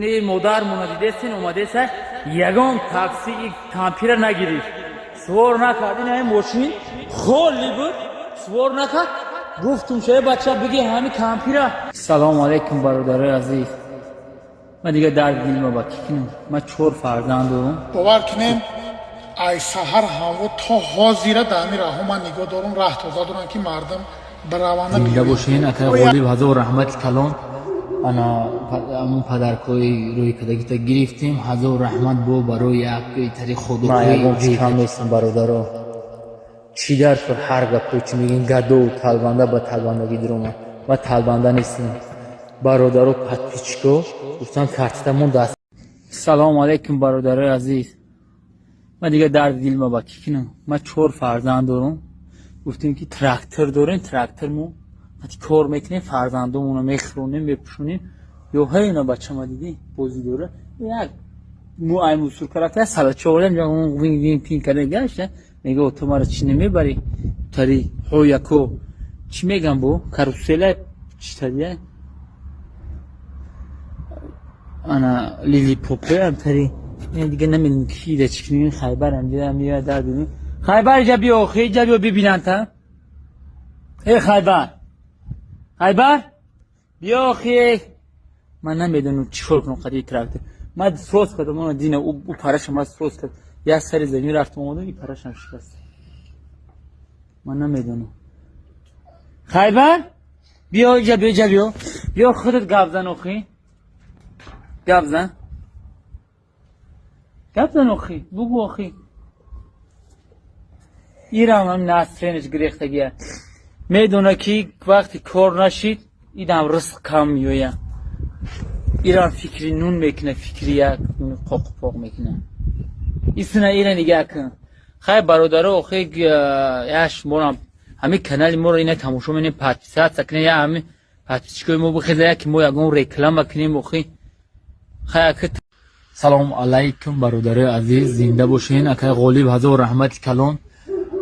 Модармона дидесин, омадеса, ягон такси кампира нагирифт, свор накард. Ин мошин холи буд, свор накард. Гуфтум: «Шоя, бача, биги ҳами кампира». Салому алайкум, бародарои азиз. Ман дига дарди дилма ба кӣ кунам? Ман чор фарзанд дорам. Бовар кунем, ай саҳар ҳаво то ҳозира дар ҳамин раҳо ман нигоҳ дорум, раҳ тоза дорам, ки мардум бираванда. Зинда бошен, акай Ғолиб, ҳазор раҳмати калон. Ана ҳамун падаркҳои рӯи кадагита гирифтем, ҳазор раҳмат бо барои як тари Ман ягон чиз кам нестам, бародаро. Чӣ дар кор, ҳар гапҳое чӣ мегӯем, гадову талбанда ба талбандагӣ дуромад. Ман талбанда нестам, бародаро. Подписчико гуфтан картитамон даст. Салому алайкум, бародарои азиз. Ман дига дарди дилма ба кӣ кунам? Ман чор фарзанд дорам. Гуфтем, ки трактор дорем, трактормо вақти кор мекунем, фарзандомонро мехӯронем, мепӯшонем. Ё ҳайна бачама дидӣ, бозӣ дора, як ай мусорка рафта, салача овардем, вин вин пин карда гашта. Мега: «Ту мара чӣ намебарӣ?» Тари ҳояко чӣ мегам, бо карусела читадия, ана лилипопе тари. Дига намедонам ки да чӣ кунем. Хайбар амҷа меояд, дар дидем. Хайбар, иҷа биё, охи, иҷа биё, бибинанд та. Э, Хайбар, Хайбар, биё, охи. Ман намедонам чӣ кор кунам қади трактор. Ман соз кардам, она дина, ӯ парашам ман соз кард. Як сари замин рафтам, омадам, и парашам шикаст. Ман намедонам. Хайбар, биё иҷа, биё, иҷа биё, биё, худат гап зан, охи, гап зан, гап зан, охи, бугӯ, охи. Ирам ҳам насренаш гирехтагия. Медона, ки вақти кор нашид, идам ризқ кам меояд. Ирам фикри нун мекуна, фикри як қоқу поқ мекуна. Исна ира нигаҳ кун. Хай, бародаро, охи, я шуморам ҳамин канали моро ина тамошо менем, подписаться кунем, я ҳамин подписчикои мо бихеза, яки мо ягон реклама кунем, охи. Хай, ака. Салому алайкум, бародарои азиз, зинда бошен, акай Ғолиб, ҳазор раҳмати калон.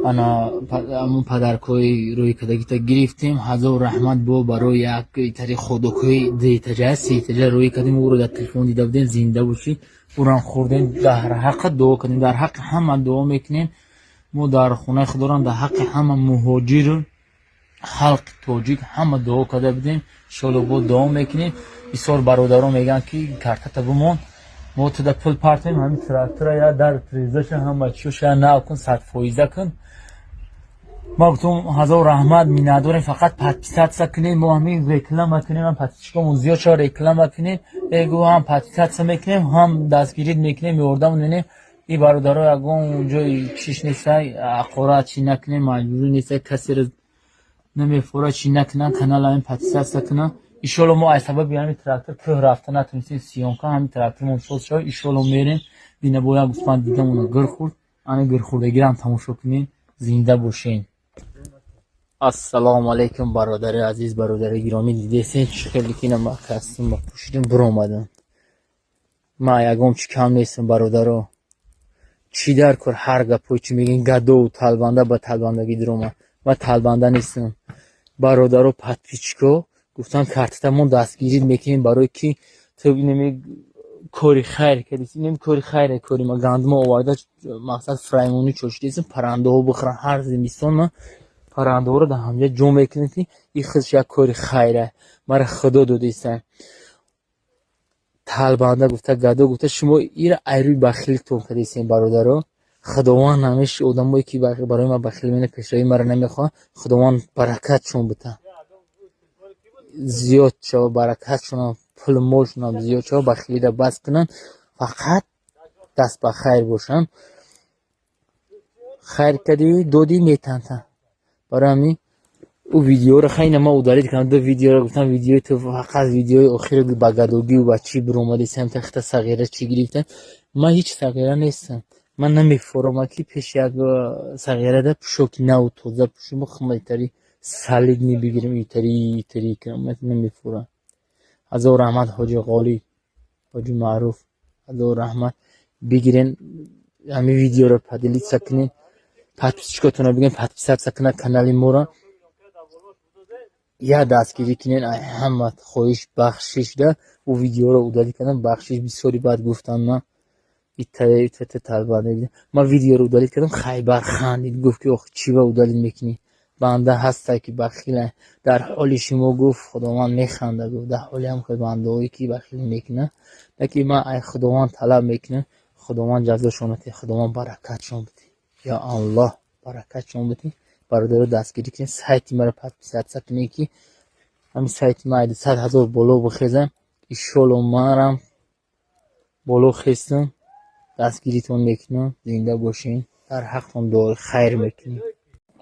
Ана ҳамун падаркҳои рӯи кадагита гирифтем, ҳазор раҳмат бо барои як тари ходокҳои дуэтажа, сеэтажа рӯи кардем. Ӯро дар телефон дида будем. Зинда бошӣ. Ӯрам хӯрдем, дар ҳаққа дуо кардем, дар ҳаққи ҳама дуо мекунем. Мо дар хонаи худорам дар ҳаққи ҳама муҳоҷиру халқи тоҷик ҳама дуо карда будем. Иншолло, бо дуо мекунем. Бисёр бародарон мегӯянд, ки картата бимон, мо туда пул партоем, ҳамин трактора я дар трезаша, ҳама чиёша нав кун, садфоиза кун. Ма гуфтум: «Ҳазор раҳмат, миннатдорем, фақат подписаться кунем, мо ҳамин реклама кунем, ҳам подписчикомон зиёд шава, реклама кунем». Эгу ҳам подписаться мекунем, ҳам дастгирит мекунем, ёрдам менем. И бародаро, ягон ҷои чиш нестай, ҳақорат чӣ накунем, маҷбурӣ нестай, касеро намефора, чӣ накунам, канал ҳамин подписаться кунам. Иншолло, мо аз сабаби ҳамин трактор кӯҳ рафта натонистем, съёмка. Ҳамин трактормон соз шава, иншолло, мерем. Бина, бо як гӯсфанд дидамона гир хӯрд, ана гирхӯрдагирам тамошо кунем. Зинда бошен. Ассалому алайкум, бародари азиз, бародари гиромӣ. Дидесен, чӣ хеле ки ина ма костюм пӯшидим, биромадам. Ман ягон чӣ кам нестам, бародаро. Чӣ дар кор, ҳар гапҳое чӣ мегӯем, гадову талбанда ба талбандагӣ дуромад. Ман талбанда нестам, бародаро. Подписчико гуфтан: «Картитамон дастгирит мекунем, барои ки ту инами кори хайр кардӣ». Инами кори хайре, кори ма гандума оварда, мақсад фраймонӣ чошидесем, паррандаҳо бихӯранд. Ҳар зимистон ман паррандаҳоро дар ҳамҷа ҷо мекунем, ки ин худш як кори хайра, мара Худо додиста. Талбанда гуфта, гадо гуфта, шумо ира айрӯи бахилитон кардесем, бародаро. Худованд ҳамеш одамое ки барои ман бахил мена, пешравии маро намехоҳанд, Худованд баракатшон бита, зиёд шава баракатшонам, пулу молшонам зиёд шава. Бахилиро бас кунанд, фақат даст ба хайр бошанд. Хайр кардӣ, додӣ, метанта. Барои ҳамин ӯ видеоро хайна ман удалить кардам, ду видеоро. Гуфтам: «Видеои ту фақат видеои охири ба гадогию ба чӣ биромадӣ, самта хита сағира чӣ гирифта?» Ман ҳеҷ сағира нестам. Ман намефоромам, ки пеши як сағирада пӯшоки наву тоза пӯшум, хумайтари солидный бигирем, итари итари кунам. Ман намефорам. Ҳазор раҳмат, ҳоҷи Ғолиб, ҳоҷи Маъруф, ҳазор раҳмат. Бигирен ҳамин видеоро, поделиться кунед, подписчикотонро бигӯен подписаться кунад канали моро. Я дастгирӣ кунен, ай ҳама хоҳиш, бахшиш да. Ӯ видеоро удалить кардам, бахшиш, бисёри бад гуфтам ман. Итата талбанда. Ман видеоро удалить кардам, Хайбар хандид, гуфт ки ох, чӣ ба удалить мекунӣ? Банда ҳаста ки бахила дар ҳоли шумо, гуфт, Худованд механда, гуфт, дар ҳоли ҳам бандаҳое ки бахилӣ мекунанд. Лекин ман ай Худованд талаб мекунам, Худованд ҷазошон бидиҳ, Худованд баракатшон бидиҳ. Ё Аллоҳ, баракатшон бидиҳ. Бародаро, дастгирӣ кунед, сайти маро подписаться кунед, ки ҳамин сайти ман 100 000 боло бихезам. Иншолло, манам боло хестам, дастгиритон мекунам. Зинда бошен, дар ҳақтон дуои хайр мекунем.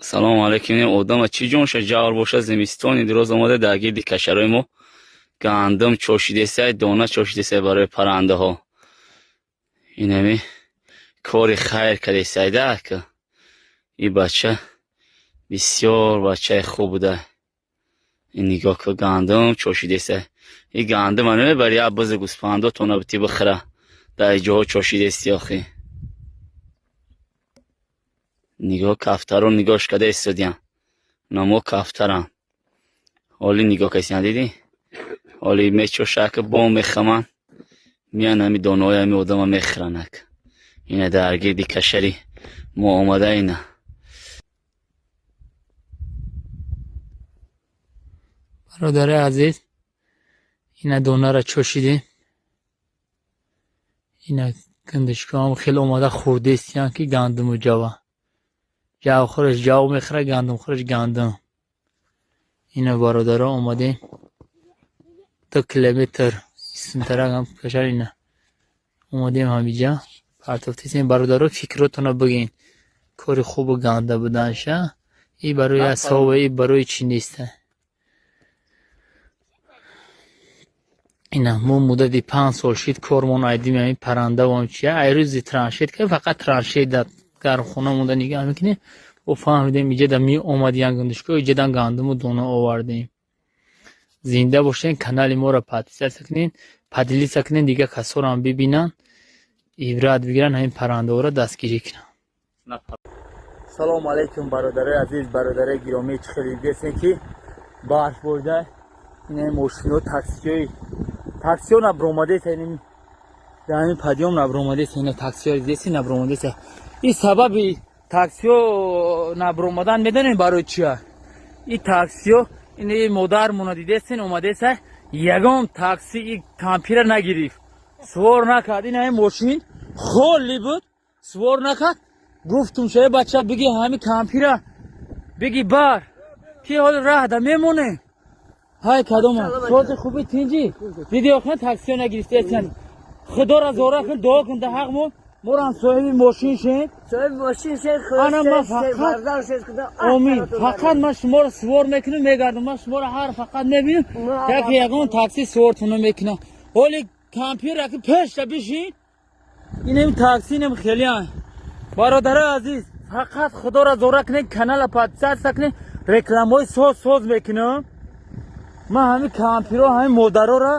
Салому алайкум. Одама чӣ ҷонша ҷавр боша, зимистони дироз омада дар гирди кашарои мо гандум чошидесай, дона чошидесай барои паррандаҳо. Инами кори хайр кардесай да ака. И бача бисёр бачаи хуб буда. Ин нигоҳ ка, гандум чошидесай. И гандума намебари, як бизу гӯспандотона бити бихӯра. Дар ҷоҳо чошидести охи. Нигоҳ, кафтаро нигоҳш карда истодиям. Намо кафтарам. Ҳоли нигоҳ касиям, дидӣ? Ҳоли мечошака, бом мехаманд. Миян ҳами донаҳои ҳами одама мехӯранд ака. Ина дар гирди кашари мо омада ина. Бародари азиз, ина донара чошидем. Ина гандишкаам хеле омада хӯрдестиян, ки гандуму ҷава. Ҷавхӯраш ҷав мехӯра, гандумхӯраш гандум. Ина бародаро, омадем 2 километр истунтарак кашар, ина омадем ҳамиҷа партофтесем. Бародаро, фикротонро бигӯен, кори хубу ганда буданша и барои асоба, и барои чӣ неста. Ина мо муддати 5 сол шид кормон айдим ҳамин паррандавам чия. Ай рӯзи траншет ка фақат траншет дар гармхона монда нигаҳ мекунем. Бо фаҳмидем, иҷада меомадиян гандишко, иҷадан гандуму дона овардем. Зинда бошен, канали моро подписаться кунед, поделиться кунед, дигар касорам бибинанд, ибрат бигиранд, ҳамин паррандаҳоро дастгирӣ кунанд. Салому алайкум, бародарои азиз, бародарои гиромӣ. Чӣ хеле дидесем, ки барф борида. Ина мошино, таксиҳои, таксиҳо набиромадеса, дар ҳамин подъём набиромадеса. Ина таксиҳо дидеси, набиромадеса. Ин сабаби таксиҳо набиромадан медонем барои чия? И таксиҳо, ин модармона дидесен, омадеса, ягон такси и кампира нагирифт, сувор накард. Ин ҳамин мошин холӣ буд, сувор накард. Гуфтум, шоя бача, биги ҳамин кампира биги бар, ки ҳоли раҳда мемонем. Ҳай, кадома сози хуби, тинҷӣ диди, охир таксиҳо нагирифтаесиян. Худоро зора кун, дуо кун, да ҳақ мо морам соҳиби мошин шем. Соҳиби мошин шен. Ана ман фақат, омин, фақат ман шуморо сувор мекунам, мегардам, ман шуморо ҳар фақат мебинам, яке ягон такси сувортона мекунам. Ҳоли кампир яки пешта бишин, инем такси, инем хелиан. Бародарои азиз, фақат худоро зора кунед, канала подписаться кунед, рекламаҳои соз соз мекунам. Ман ҳамин кампиро, ҳамин модароро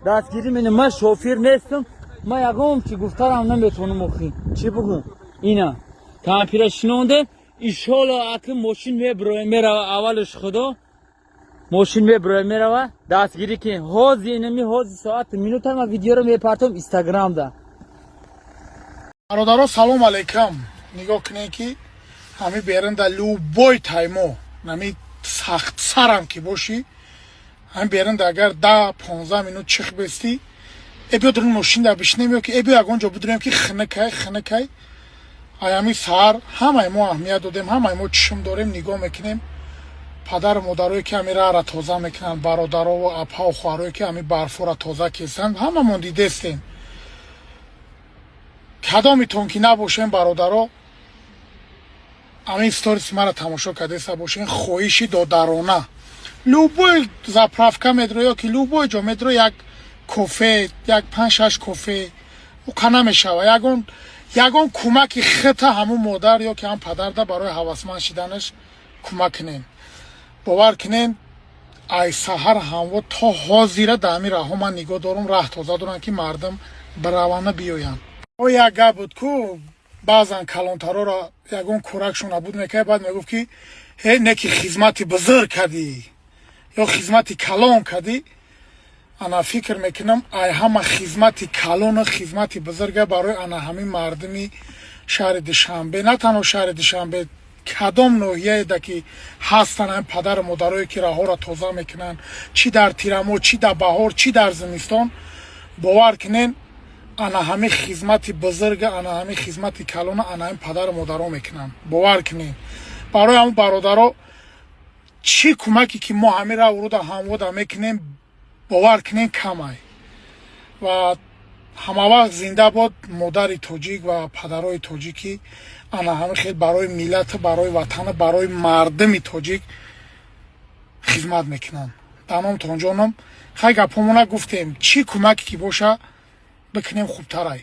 дастгирӣ менам. Ман шофир нестам, ман ягон чи гуфтарам наметавонам, охи чӣ бугум. Ина кампира шинондем, иншолло, аки мошин мебироем, мерава, аввалаш худо, мошин мебироем, мерава. Дастгирӣ кунед. Ҳози инами ҳози соати минута ман видеоро мепартом инстаграмда. Бародаро, салом алейкум. Нигоҳ кунед, ки ҳами берунда любой таймо нами сахтсарам ки бошӣ, ҳами берунда агар 10-15 минут чих бестӣ, э биё дурун мошинда бишинем, ё ки э биё ягон ҷо бидурем, ки хинакай, хинакай. Ай ҳами саҳар ҳамаи мо аҳамият додем, ҳамаи мо чишм дорем, нигоҳ мекунем. Падару модарое ки ҳами раҳра тоза мекунанд, бародарову апаву хоҳарое ки ҳами барфора тоза кесанд, ҳамамон дидестем. Кадомитон ки набошем, бародаро, ҳамин сториси маро тамошо кардеста бошен, хоҳиши додарона: любой заправка медро ё ки любой ҷо медро, як кофе, як панҷ шаш кофе уқа намешава, ягон кӯмаки хита ҳамун модар ё ки ҳам падарда барои ҳавасманд шиданаш кӯмак кунем. Бовар кунем, ай саҳар ҳамво то ҳозира дар ҳамин раҳҳо ман нигоҳ дорум, раҳ тоза дорам, ки мардум биравана биёянд. О, як гап буд ку, баъзан калонтароро ягон кӯракшон набуд мекард, баъд мегуфт, ки ҳе, не ки хизмати бузург кардӣ. Ё хизмати калон кардӣ. Ана, фикр мекунам, ай ҳама хизмати калону хизмати бузурга барои ана ҳамин мардуми шаҳри Душанбе, на танҳо шаҳри Душанбе, кадом ноҳияеда ки ҳастанд, ҳамин падару модарое ки раҳоро тоза мекунанд, чӣ дар тирамоҳ, чӣ дар баҳор, чӣ дар зимистон, бовар кунен, ана ҳамин хизмати бузурга, ана ҳамин хизмати калона ана ҳамин падару модаро мекунанд. Бовар кунен, барои ҳамн бародаро чӣ кӯмаке ки мо ҳамин равруда ҳамвода мекунем, бовар кунен, камай. Ва ҳамавақт зинда бод модари тоҷик ва падарои тоҷикӣ, ана ҳамин хел барои миллату, барои ватану, барои мардуми тоҷик хизмат мекунанд. Даномтон ҷоном. Хай, гапҳомона гуфтем, чӣ кӯмаке ки боша, бикунем, хубтарай.